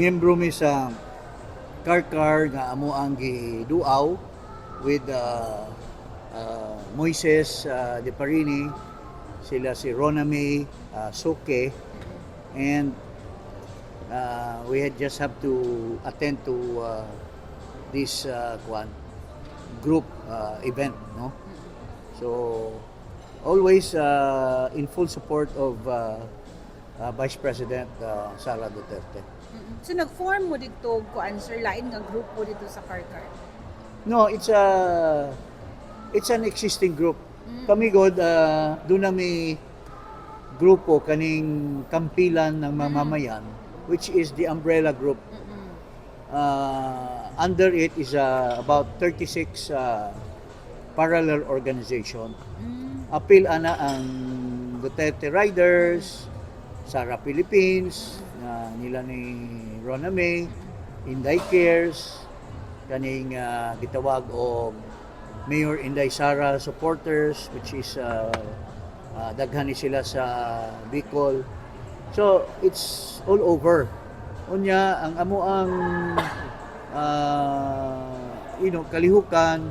Miyembro mi sa Carcar nga amo ang giduaw with Moises De Parini, sila si Rona May Soke, and we had just have to attend to this kuan group event, no? So always in full support of Vice President Sara Duterte. So nag-form mo dito kuan, sir, lain nga grupo dito sa Carcar? No, it's an existing group. Kami god, doon na may grupo kaning Kampilan ng Mamamayan, which is the umbrella group. Under it is about 36 parallel organization. Apil ana ang Duterte Riders, Sara Philippines, na nila ni Rona May, Inday Cares, kaning gitawag og Mayor Inday Sara supporters, which is daghan ni sila sa Bicol. So it's all over. Unya ang amo ang kalihukan,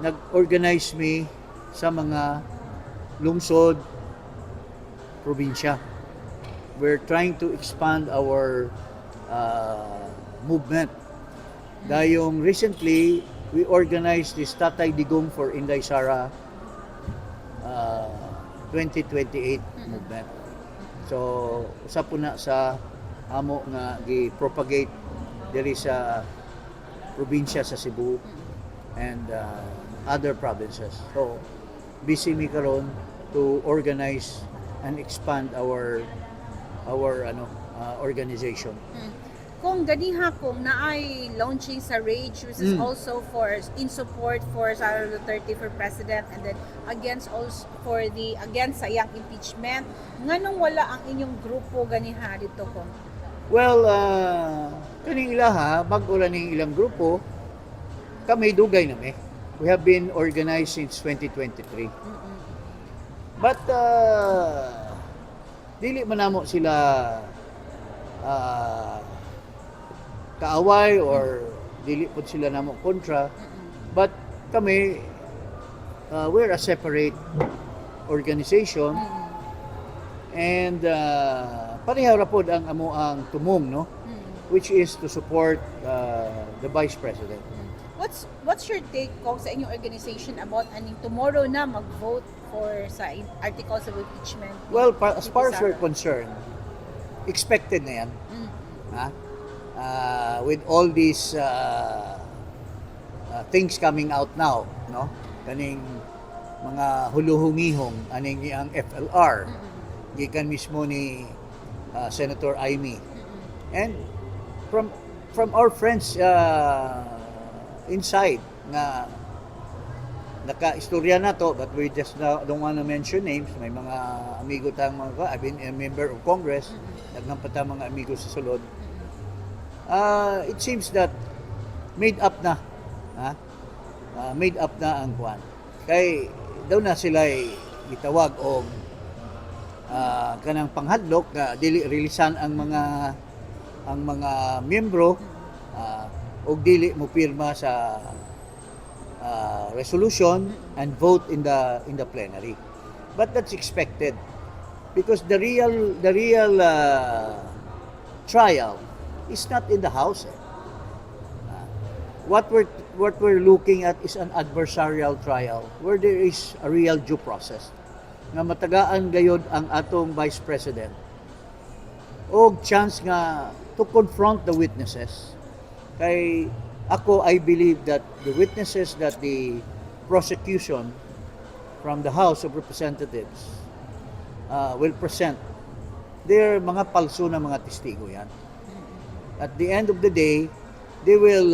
nag-organize mi sa mga lungsod, probinsya. We're trying to expand our movement. Dayong recently, we organized this Tatay Digong for Inday Sara 2028 movement. So, usa po na sa amo nga gi-propagate diri sa probinsya sa Cebu and other provinces. So, busy mi karon to organize and expand our ano organization. Kung ganiha kung naay launching sa Rage, which is also for in support for Sara Duterte for president and then against also for the against sa iyang impeachment, nganong wala ang inyong grupo ganiha dito kung? Well, kaning ilaha, bag-o ra ning ilang grupo, kami dugay na mi. We have been organized since 2023. But dili man namo sila kaaway or dili pud sila namo kontra. But kami, we're a separate organization and pareha ra pod ang amo ang tumong, no? Which is to support the Vice President. What's your take kung sa inyong organization about aning tomorrow na mag-vote for sa articles of impeachment ni Well, as far as VP we're Sara? Concerned, expected na yan. Ha? With all these things coming out now, no? Kaning mga huluhungihong aning ang FLR gikan mismo ni Senator Imee. And from our friends inside nga naka-istorya na to, but we just don't wanna mention names. May mga amigo tang mga, I've been a member of Congress, daghan pa ta mga amigo sa sulod. It seems that made up na, ha? Made up na ang kuan kay daw na sila gitawag og kanang panghadlok nga dili rilisan ang mga miyembro og dili mo pirma sa resolution and vote in the plenary. But that's expected because the real trial is not in the House, eh. What we're looking at is an adversarial trial where there is a real due process nga matagaan gayod ang atong Vice President og chance nga to confront the witnesses. Kay ako, I believe that the witnesses that the prosecution from the House of Representatives will present, they're mga palso na mga testigo yan. At the end of the day, they will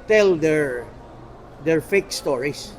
tell their fake stories.